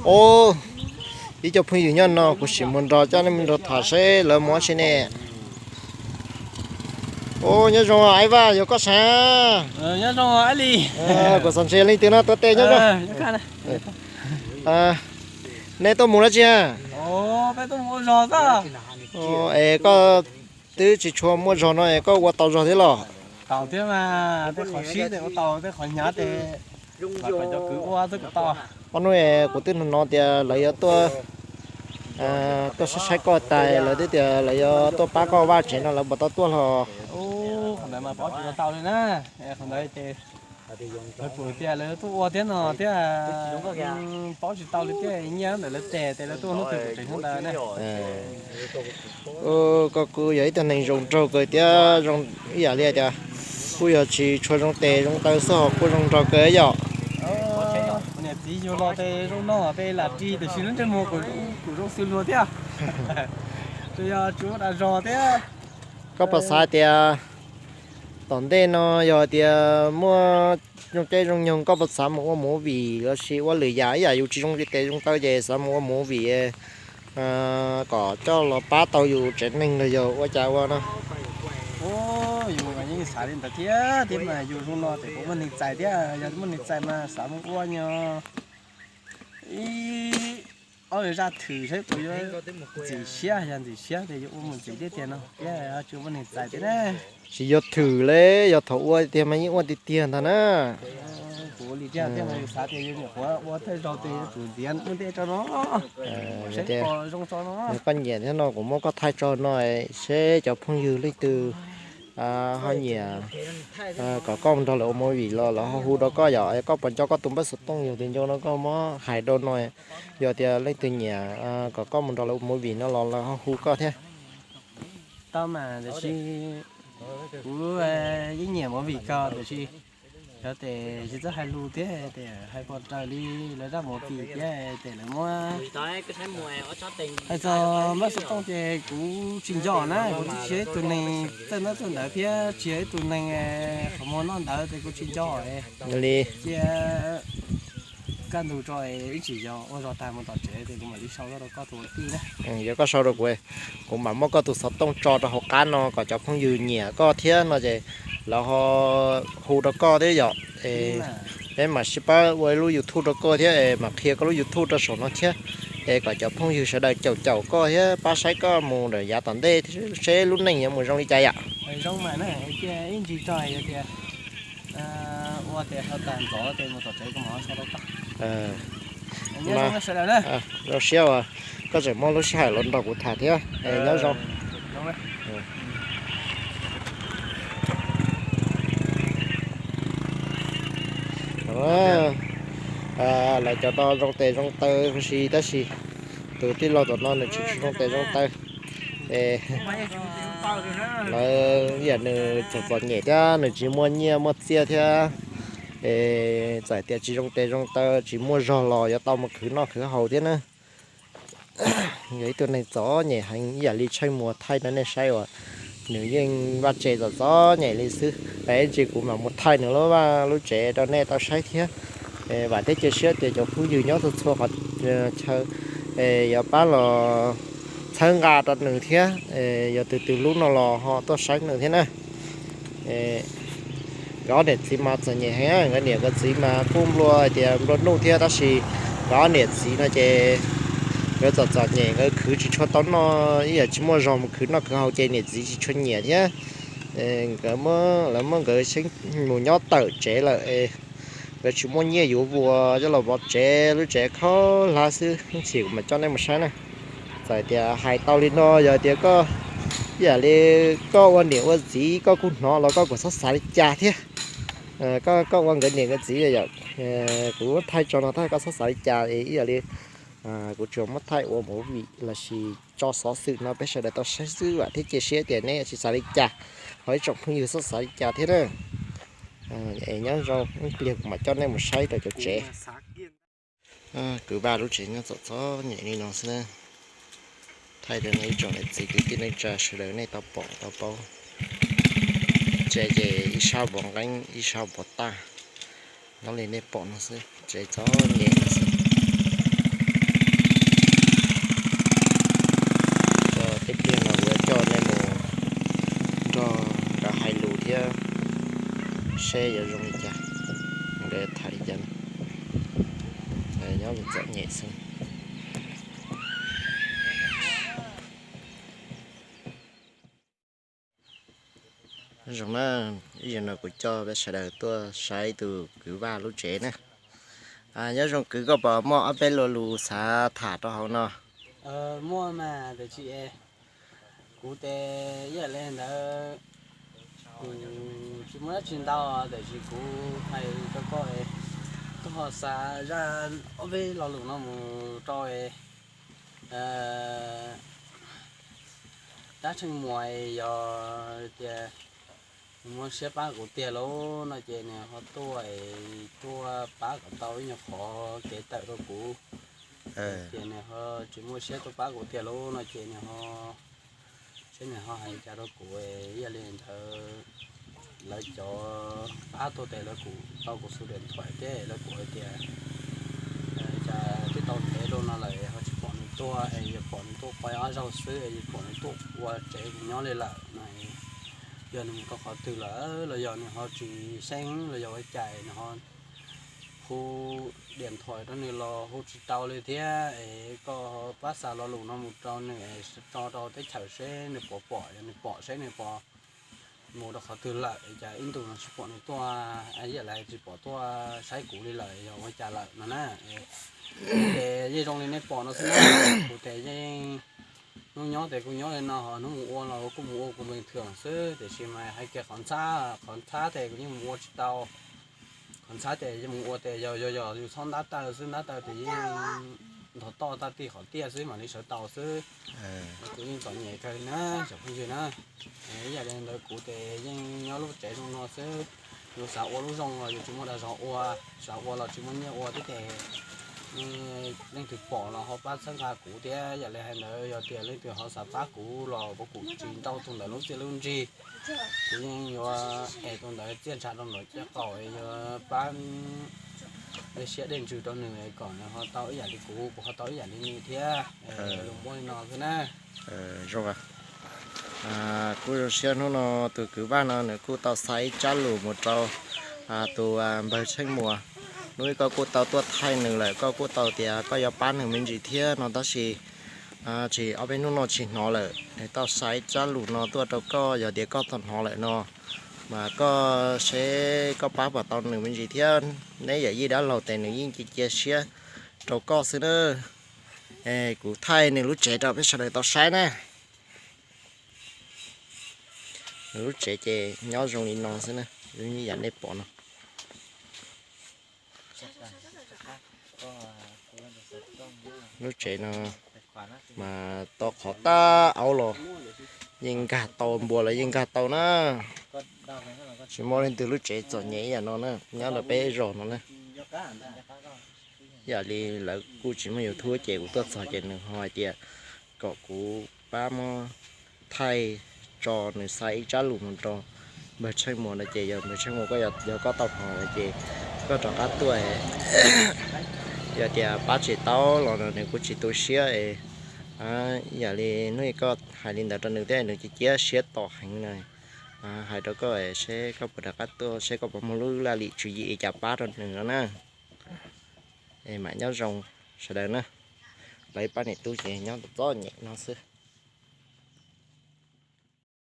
Ub, ib co phooj ywg nyob no kuv sim mus nrog coj nej mus nrog tham seb lawv mus dab tsi ne. Ub, nyob zoo Aiv Vaj, yog koj sav? Kuv xav ntsia leej twg no tuav tes nyob zoo. Nej tuaj mus dab tsi? Es koj twb tsis tshua muaj zog no es koj ua tau zog thiab los? Ob hnub kuv twb hnov hnov tias lawv yuav tuaj, tuaj saib saib koj tas lawv twb tias lawv yuav tuaj pab koj vaj tsev no lawv puas tau tuaj los? Lawv pum tias lawv tuaj ua thiab no thiab, paub tsis tau li thiab, nyiaj ntawm lawv tes tes lawv tuaj hnub twg pem hnub ntawd na. Koj kuj yog ib tug neeg zoo nraug kawg thiab, zoo ib yam li tias kuj yog tsis tshua zoo tes zoo taw xwb ho kuj zoo nraug kawg yom. Niam txiv yug los tes zoo no tes lam ris tiam sis lub ntsej muag kuj zoo xws luag thiab. Tsuas yog tsis ua dag zog thiab. Koj puas xav tias tom ntej no yog tias muaj zoo caij zoo nyoog koj puas xav mus ua movie los sis ua lwm yam ib yam yus tsis zoo tes zoo taw ces xav mus ua movie kom coj los pab tau yus tsev neeg los yog ua cas ua no? Yus yeej xav li ntawd thiab, thiab mas yus zoo no ces kuv muaj neeg txais thiab, yog muaj neeg txais mas xav mus ua nyog ib ob zaj thwm saib puas yuav ntxim siab, yog ntxim siab ces yuav ua mus ntxiv thiab tiag no thiab, tsis muaj neeg txais thiab na. Tsis yog thwm li, yog thaum ua tiag mas yeej ua tiag tiag ntag na. Kuv li tiag tiag mas yus xav tias yus nyuam qhuav ua thawj zaug ces yuav tsum ntiav lub ntiaj teb no, saib puas zoo tso no. Koj nyiam thiab no kuv muab koj thaij tso no seb cov phooj ywg leej twg ho nyiam kom koj mus nrog lawv ua movie los lawv ho hu rau koj yom. Koj puas nco koj tus npawb xov tooj yog tias nco no koj muab hais rau no, yog tias leej twg nyiam kom koj mus nrog lawv ua movie no los lawv ho hu koj thiab. Tau mas tiam sis kuv yeej nyiam movie kawg tiam sis cov tes tsis txawj hais lus thiab tes hais pom raws li lawv zaj movie thiab tes lawv muab hais txog npawb xov tooj ces kuv tsis nco na, kuv twb tsis yog ib tug neeg txawj ntaub txawj ntawv thiab tsis yog ib tug neeg qhov muag noj ntawd ces kuv tsis nco li. Cia kaj ntug tso ib tsis yog ua zog tag mus tom tsev ces kuv mam li sau rau koj tus ua tij na. Yog koj sau rau kuv, kuv mam muab koj tus xov tooj tso rau hauv qab no kom cov phooj ywg nyiam koj thiab no ces lawv ho hu rau koj thiab yom. Peb mam sib pab ua lub YouTube rau koj thiab mam qhia koj lub YouTube rau saum no thiab, es kom cov phooj ywg sawv daws caum caum koj thiab pab saib koj mus ntawm yav tom ntej seb lub neej yuav mus zoo li cas yom. Zoo mas na, ib ntsis tso tias ua tias tag ntxov ces mus tom tsev kuv mam sau rau koj. Zoo siab uas koj tseem muaj lub sij hawm los nrog kuv tham thiab, nyob zoo. Lawv cov no zoo tes zoo taw huv si tab sis tus tij laug tom no nws tsis zoo tes zoo taw. Lawv yam nws txom txom nyem thiab nws tsis muaj nyiaj muaj txiaj thiab, es txawm tias tsis zoo tes zoo taw tsis muaj zog los yuav tau mus khwv noj khwv haus thiab na. Yog ib tug neeg txom nyem heev ib yam li Tsheej Muas thaij rau nej saib uas nws yeej vaj tse txom txom nyem li xwb. Ib ntsis kuv mam mus thaij nws lub vaj lub tsev rau nej tau saib thiab. Vam thiab cia siab tias cov phooj ywg nyob txhua txhua qhov chaw yuav pab los txhawb nqa rau nws thiab, yog tus twg hlub no los ho tuaj saib nws thiab na. Nkawd ob niam txiv mas txom nyem heev, nkawd niam nkawd txiv mas kuj nplua hais tias nplua nuj thiab tab sis nkawd ob niam txiv no ces nkawd txom txom nyem nkawd khwv tsis tshua tau noj ib yam tsis muaj zog mus khwv noj khwv haus ces niam txiv tsis tshua nyiam thiab. Nkawd, lawv muab nkawd xyeeb mus nyob tawm tsev lawm, nkawd tsis muaj nyiaj yuav vuas coj los vov tsev, lub tsev khaub hlab xwb, ib ntsis kuv mam coj nej mus saib na. Txawm tias hais tau li no yog tias koj ib yam li koj ua niam ua txiv koj kuj hnov los koj kuj txhob xav li cas thiab. Koj ua nkawd niam nkawd txiv yom, kuv thaij tso no thiab koj txhob xav li cas ib yam li kuv tsuas muab thaij ua movie lossis tso xov xwm no peb sawv daws tau saib xwb, vam thiab cia siab tias neb tsis xav li cas, ho ib tsoom phooj ywg txhob xav li cas thiab na. Es nyob zoo, ib pliag kuv mam coj nej mus saib rau cov tsev. Kwv Vaj lub tsev nyob txom txom nyem li no xwb na. Thaij rau nej ib tsoom niam txiv kwv tij neej tsa sawv daws nej tau pom tau paub. Tsev ces ib sab vov nqeeb ib sab vov tag, nyob li nej pom no xwb, tsev txom nyem no xwb. Seb yuav zoo li cas, nkawd tham li cas. Nyob txom nyem xwb. Nyob zoo na, ib zaug no kuv coj peb sawv daws tuaj saib tus kwv Vaj lub tsev na. Nyob zoo kwv, koj puas muaj ob peb lo lus xav tham rau hauv no? Muaj mas, tiam sis kuv tes ib yam li ntawd, kuv tsis muaj dab tsi ntau, tiam sis kuv hais rau koj, koj ho xa zaj ob peb lo lus no mus rau Dab Tsheej Muas, yog tias nws muaj siab pab kuv tiag lauj no ces nws ho tuaj es tuaj pab kom tau ib nyuag qhov kev tawm rau kuv. Ces nws ho tsis muaj siab tuaj pab kuv tiag lauj no ces nws ho, seb nws ho hais li cas rau kuv. Yog li ntawd lawv cov pab tuaj tes lawv kuj tau kuv xu diam thuam thiab lawv kuj hais tias cas twb tau ntev rau no lawm ho tsis pom nws tuaj, es yog pom nws tuaj qua ob zaug xwb es yog pom nws tuaj ua tsev kuv nyob li lawm no. Yog nws mus rau qhov twg lawm los yog nws ho tsis xeeb los yog ua cas nws ho hu diam thuam rau nws los hu tsis tau li thiab, es koj pab xa lo lus no mus rau nws es tso rau teb chaws seb nws puas pom, yog nws pom seb nws puas mus rau qhov twg lawm, cas ib ntus no tsis pom nws tuaj, ib yam li tsis pom tuaj saib kuv li lawm, yog ua cas lawm no na. Ces yeej zoo li nej pom no xwb na, kuv tes yeej hnub nyob tes kuv nyob li no, ho hnub mus ua los kuj mus ua kuv npees thwm xwb, tiam sis mas hais kiag qhov ntxhab, qhov ntxhab tes kuv yeej mus ua tsis tau. Qhov ntxhab tes yeej mus ua tes yog yog yog yus txhob ntab taw xwb, ntab taw tes yeej ntog toj tag ti qhov tiaj xwb mam li sawv tau xwb. Kuv yeej txom nyem kawg li na cov phooj ywg na. Ib yam li ntawd kuv tes yeej nyob lub tsev zoo no xwb, yus xav ua lub zoo los yus tsis muaj dag zog ua, xav ua los tsis muaj nyiaj ua thiab ces leej twg pom los ho pab txhawb nqa kuv thiab. Yam li hais ntawd yog tias leej twg ho xav pab kuv los kuv kuj tsis nrau tus ntawd lub txiaj lub ntsig, kuv yeej yuav es tus ntawd txiaj ntsha rau ntawd caj qaum yuav pab dej siab dej ntsws rau nws kom nws ho tau ib yam li kuv, kuv ho tau ib yam li nws thiab. Lus muaj li no xwb na. Zoo, kuj zoo siab hnub no tus kwv Vaj no nws kuj tau xa ib tsab lus mus rau tus npawg Tsheej Muas. Hnub ib koj kuj tau tuaj thaij nws lawm, koj kuj tau tias koj yuav pab nws me ntsis thiab no tab sis tsis, ob peb hnub no tsis hnov lawm. Nws tau xa ib tsab lus no tuaj rau koj, yog tias koj tau hnov lawm no mas koj seb koj pab puas tau nws me ntsis thiab. Neb yawm yij dab laug tes nws yeej cia cia siab rau koj xwb na. Kuv thaij nws lub tsev rau peb sawv daws tau saib na. Nws lub tsev ces nyob zoo li no xwb na, yam nej pom no. Lub tsev no mas tau qhov tag aub los yeej nkag tau, npua los yeej nkag tau na. Tsis muaj leej twg lub tsev txom nyem ib yam no na nyob rau peb zos no na. Yam li lawv kuj tsis muaj YouTube ces kuv tuaj txog ces nws ho hais tias kom kuv pab muab thaij tso, nws xa ib tsab lus mus rau npawg Tsheej Muas no ces yog npawg Tsheej Muas koj, yog koj tau hnov lawm ces koj rov qab tuaj. Yog tias pab tsis tau los nws kuj tsis tu siab es, yam li hnub koj hais li ntawd rau nws thiab nws cia siab tom heev na. Hais rau koj seb koj puas rov qab tuaj, seb koj puas muaj lub laj lim tswv yim li cas pab rau nws no na. Es mam nyob zoo sawv daws na. Pab ib pab niam tub ces nyob txom nyem no xwb.